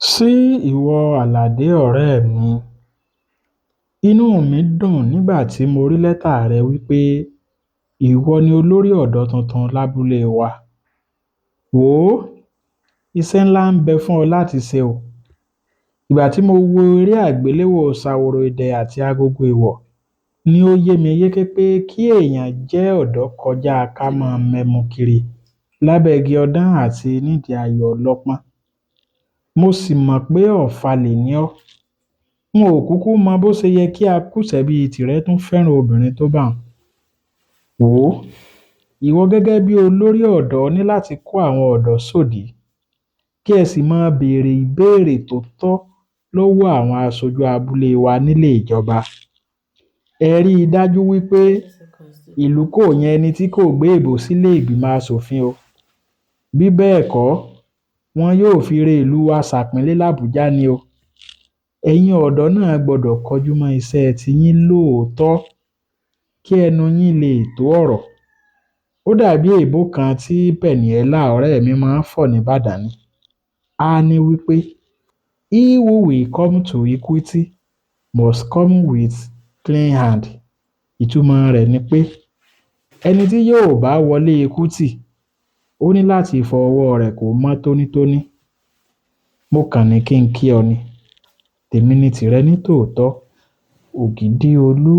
Sí ìwọ Àlàdé ọ̀rẹ́ mi, inú mi dùn nígbà tí mo rí lẹ́tà rẹ wí pé ìwọ ni olórí ọ̀dọ́ tuntun lábúlé wa. Wò ó, iṣẹ́ ńlá ń bẹ fún ọ láti ṣe o. Ìgbà tí mo wo eré àgbéléwò Ṣaworoidẹ àti Agogo Ìwọ̀ ni ó yé mi yéké pé kí èèyàn jẹ́ ọ̀dọ́ kọjá ká máa mẹ́mu kiri lábẹ́ igi ọdán àti nídìí ayò ọlọ́pọ́n. Mo sì mọ̀ pé ọ̀falè ni ọ́. N ò kúkú mọ bó ṣe yẹ kí akúṣẹ̀ẹ́ bíi tìrẹ tún fẹ́ràn obìnrin tó báun. Wò ó, ìwọ gẹ́gẹ́ bí olórí ọ̀dọ́ ní láti kó àwọn ọ̀dọ́ sòdí, kí ẹ sì máa béèrè ìbéèrè tó tọ́ lọ́wọ́ àwọn aṣojú abúlé wa nílé ìjọba. Ẹ rí i dájú wí pé ìlú kò yan ẹni tí kò gbéèbó sílé ìgbìmọ̀ aṣòfin o. Bí bẹ́ẹ̀ kọ́, wọn yóò fi ire ìlú wa ṣàpọ́nlé làbújá ni o. Ẹ̀yin ọ̀dọ́ náà gbọdọ̀ kọjú mọ́ iṣẹ́ tiyín lóòótọ́ kí ẹnu yín lè tó ọ̀rọ̀. Ó dàbí èèbó kan tí Pẹ̀niẹ́lá ọ̀rẹ́ mi máa ń fọ̀ nìbàdàn ni. Á ní wí pé "He who will come to equity must come with clean hand." Ìtumọ̀ rẹ̀ ni pé ẹni tí yóò bá wọlé Kútì, ó ní láti fọ ọwọ́ rẹ̀ kó mọ́ tónítóní. Mo kàn ní kí n kí ọ ni. Tèmi ní tìrẹ ní tòótọ́. Ògìdìolú.